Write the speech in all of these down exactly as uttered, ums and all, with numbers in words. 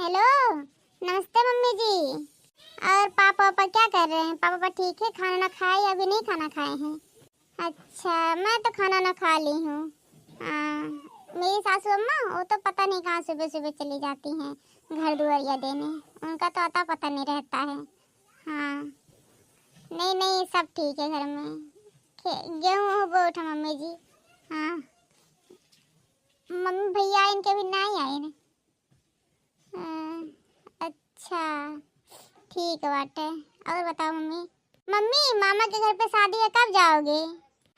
हेलो, नमस्ते मम्मी जी। और पापा, पापा क्या कर रहे हैं? पापा, पापा ठीक है? खाना ना खाए, अभी नहीं खाना खाए हैं? अच्छा, मैं तो खाना ना खा ली हूँ। हाँ, मेरी सासू अम्मा, वो तो पता नहीं कहाँ सुबह सुबह चली जाती हैं घर दुआरिया देने। उनका तो अता पता नहीं रहता है। हाँ, नहीं, नहीं, सब ठीक है घर में। खे-, गेहूँ हो गो उठा मम्मी जी। हाँ, मम्मी भैया इनके भी नहीं आए ने। हाँ, अच्छा, ठीक बाटे। और बताओ मम्मी। मम्मी, मामा के घर पे शादी है, कब जाओगे?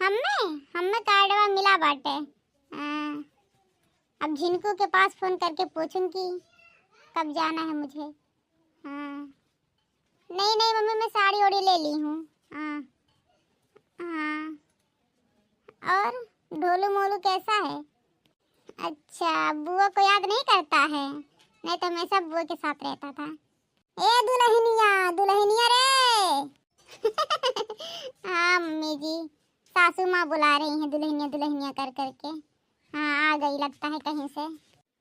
हमें, हमें कार्डवा मिला बाटे। हाँ, अब झिनकू के पास फोन करके पूछूं कि कब जाना है मुझे। हाँ, नहीं, नहीं मम्मी, मैं साड़ी ओड़ी ले ली हूँ। हाँ, हाँ। और ढोलू मोलू कैसा है? अच्छा, बुआ को याद नहीं करता है? नहीं तो हमेशा बुआ के साथ रहता था। ए दुल्हनिया, दुल्हनिया रे। हाँ मम्मी जी, सासू माँ बुला रही हैं दुल्हनिया, दुल्हनिया कर करके। हाँ, आ गई लगता है कहीं से।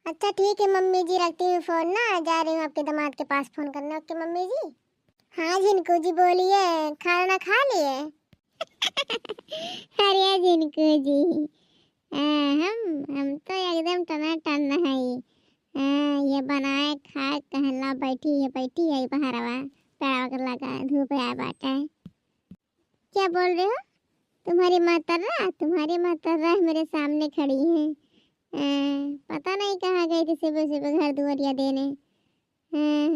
अच्छा ठीक है मम्मी जी, रखती हूँ फोन ना, जा रही हूँ आपके दामाद के पास फोन करने। ओके मम्मी जी। हाँ झिनकू जी बोलिए, खाना खा लिए? अरे झिनकू जी, हाँ, हम, हम तो एकदम टनाटन हई। हाँ, ये बनाए खाए कहला बैठी है, बैठी है बहरवा, पेड़वा के लगा, धूप आए बाटे। क्या बोल रहे हो? तुम्हारी महतर्रा, तुम्हारी महतर्रा मेरे सामने खड़ी है। हाँ, पता नहीं कहाँ गई थी सुबह सुबह घर दुआरिया देने। हाँ।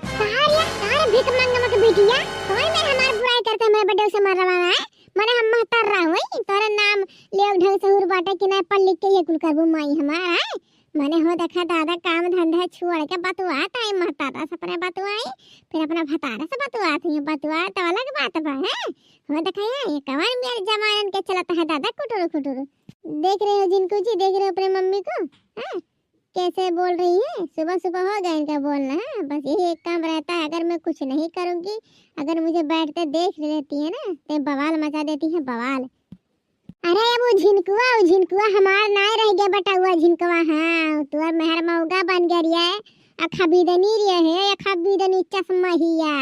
कहाँ रे, कहाँ रे भीख मांगवा के बिटिया? कौन में हमार बुराई करते, हमारे बड्डे से मर रहा है? मने हम महतर्रा हुई, तोरे नाम ले ढंग से हुर बाटे कि नहीं पढ़ लिख के ये कुल करबू माई हमार, आए? मने हो देखा दादा काम धंधा छोड़ के बतुआत आई महतर्रा से अपने बतुआई, फिर अपना भतारा से बतुआत आई, बतुआ तो अलग बात बा, हैं? हो देखा ये, ये कौन मेरे जमानन के चलत है दादा कुटुर कुटुर। देख रहे हो झिनकू जी, देख रहे हो अपने मम्मी को, हैं? कैसे बोल रही है? सुबह सुबह हो गया इनका बोलना, हाँ? बस यही एक काम रहता है, अगर मैं कुछ नहीं करूँगी, अगर मुझे बैठते देख लेती है ना, तो बवाल मचा देती है, बवाल। अरे अब वो झिनकुआ, वो झिनकुआ हमार नाय रह गया बेटा, वो झिनकुआ, हाँ, तोर मेहर मौगा बन गया रिया, अखा बिदनी रिया है, अखा बिदनी चश्मा हिया,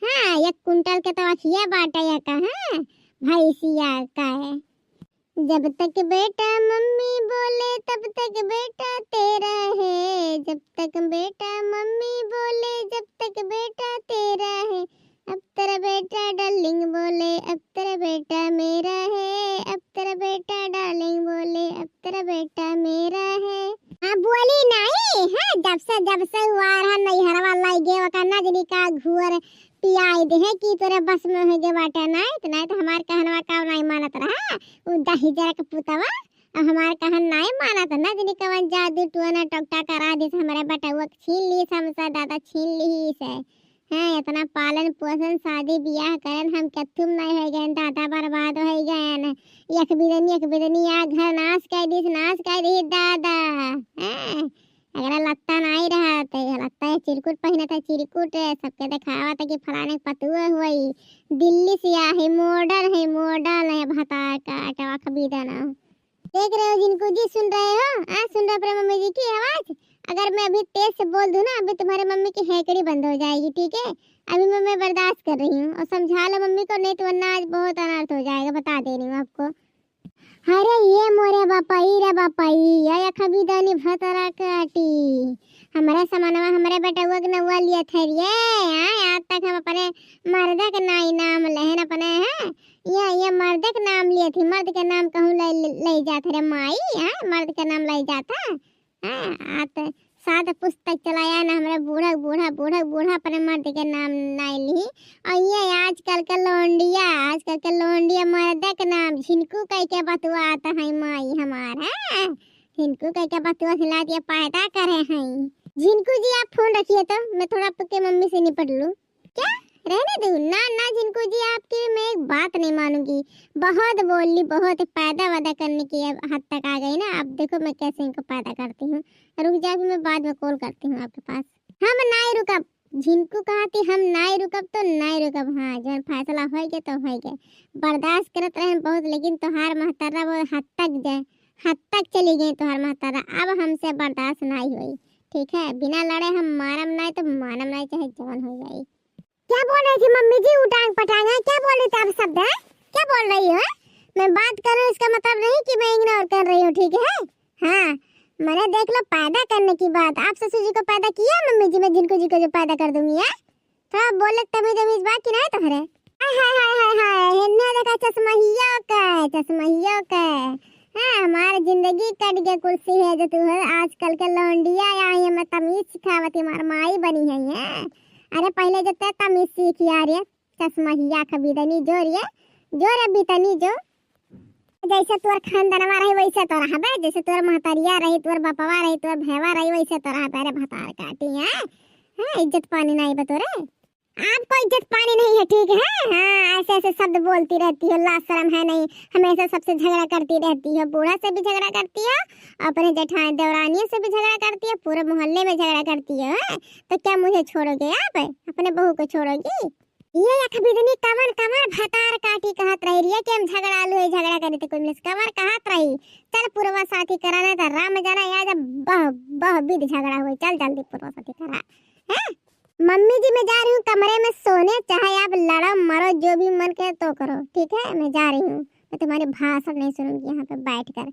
हाँ, एक कुंटल के तो अखिया बाटे या का, हाँ, भैंसिया का है। जब तक बेटा मम्मी बोले तब तक बेटा तेरा है, जब तक बेटा मम्मी बोले जब तक बेटा तेरा है। अब तेरा बेटा डार्लिंग बोले अब तेरा बेटा मेरा है, अब तेरा बेटा डार्लिंग बोले अब तेरा बेटा मेरा है। हाँ बोली नहीं है, जब से, जब से हुआ रहा नैहरवा लाइगे ओका नजनी का घुअर पियाई दे है कि तोरे बस में हो गए बाटे नाय, तो नाय तो हमार कहनवा का नाय मानत रहा। उ दहिजरा के पुतवा, अब हमार कहन नाय मानत, नजनी कवन जादू टोना टोकटा करा दिस, हमरे बेटउआ के छीन लीस हमसे, दादा छीन लीस। हैं, इतना पालन पोषण शादी बियाह करन हम कथुम नाय हो गए दादा, बर्बाद हो गए। एक बिदनी, एक बिदनी आ घर नाश कर दिस, नाश कर दिस दादा। हैं, अगर लत्ता नाई रहा तो ये लत्ता है चिरकुट पहिनत है, चिरकुट है, सबके देखावत है कि फलाने के पतुआ हुई, दिल्ली से आई, मॉडल है, मॉडल है, भतार का अटवा खबीदा ना। देख रहे हो झिनकू जी, सुन रहे हो? हाँ, सुन रहे हो अपने मम्मी जी की आवाज? अगर मैं अभी तेज से बोल दूँ ना, अभी तुम्हारे मम्मी की हेकड़ी बंद हो जाएगी, ठीक है? अभी मैं, मैं बर्दाश्त कर रही हूँ और समझा लो मम्मी को, नहीं तो वरना आज बहुत अनर्थ हो जाएगा, बता दे रही हूँ आपको। अरे ये मोरे बापाई रे बापाई, या खबीदानी भतरा काटी। हमरे समनवा, हमरे बेटउआ के नउआ लिया थे रे। हाँ, आज तक हम अपने मर्द के नाई नाम लेहन अपने, हैं? ये, ये मर्द के नाम लिए थी, मर्द के नाम कहूँ ले, ले, ले जात रे माई, हैं? मर्द के नाम ले जाता। हाँ, आ त सात पुस्तक चलाया ना, हमरा बूढ़ा, बूढ़ा, बूढ़ा, बूढ़ा अपने मर्द के नाम नाई ली। और ये आजकल के लौंडिया, आजकल के लौंडिया मर्द के नाम झिनकू कह के बतुआत है माई हमार, हाँ? झिनकू कह के बतुआ हिला दिया, पैदा करे हैं। झिनकू जी, आप फोन रखिए तो मैं थोड़ा आपके मम्मी से निपट लूँ। क्या? रहने दो ना, ना झिनकू जी, आपकी मैं एक बात नहीं मानूंगी। बहुत बोल ली, बहुत पैदा वैदा करने की अब हद तक आ गई ना। अब देखो मैं कैसे इनको पैदा करती हूँ। रुक जाओ, अभी मैं बाद में कॉल करती हूँ आपके पास। हम नाई रुकब, झिनकू कहा थी हम नाई रुकब तो नाई रुकब। हाँ, जब फैसला होइगे तो होइगे। बर्दाश्त करत रहे बहुत, लेकिन तोहार महतर्रा वो हद तक जाए, हद तक चली गई तोहार महतर्रा। अब हमसे बर्दाश्त नाई होई। ठीक है, बिना लड़े हम मारम नाई तो मानम नाई, चाहे जवन हो जाई। क्या बोल रही थी मम्मी जी, उटांग पटांग है, क्या बोल रही थी आप शब्द है, क्या बोल रही हो? मैं बात कर रही हूँ, इसका मतलब नहीं कि मैं इग्नोर कर रही हूँ, ठीक है? हाँ, मैंने देख लो पैदा करने की बात, आप ससुर जी को पैदा किया, मम्मी जी मैं झिनकू जी को जो पैदा कर दूंगी, है? थोड़ा बोले तमीज अमीज बा कि नहीं तोहरे? हाय, हाय, हाय, हाय, हाय, हेन्ने देखा चश्महिया के, चश्महिया के। हाँ, हमार जिंदगी कट गया कुर्सी है जो तू है, आजकल के लौंडिया आई है, मैं तमीज सिखावत, हमार माई बनी है ये। अरे पहले जो ते तमीज सीख यार ये, चश्महिया के बिदनी जो रे, जो रे बितनी जो। जैसे तोर खानदनवा रही वैसे तो रहबे, जैसे तोर महतरिया रही, तोर बपवा रही, तोर भैवा रही वैसे तो रहबे। अरे भतार काटी है, हाँ, इज्जत पानी नहीं बा तोरे। आपको इज्जत पानी नहीं है, ठीक है? हाँ, ऐसे ऐसे शब्द बोलती रहती हो, लाज शर्म है नहीं, हमेशा सबसे झगड़ा करती रहती हो, बूढ़ा से भी झगड़ा करती हो, अपने जेठान देवरानियों से भी झगड़ा करती हो, पूरे मोहल्ले में झगड़ा करती हो, हैं? तो क्या मुझे छोड़ोगे आप, अपने बहू को छोड़ोगी? ये अखबिदनी कमर कमर भतार काटी कहत रही रिया कि हम झगड़ालू है, झगड़ा करी तो कोई मिलस कमर कहत रही। चल पुरवा साथी करा, नहीं तो राम जाना या जब बह बह विध झगड़ा हुई। चल जल्दी पुरवा साथी करा, हैं? मम्मी जी, मैं जा रही हूँ कमरे में सोने, चाहे आप लड़ो मरो, जो भी मन करे तो करो, ठीक है? मैं जा रही हूँ, मैं तुम्हारे भाषण नहीं सुनूंगी यहाँ पे बैठ कर।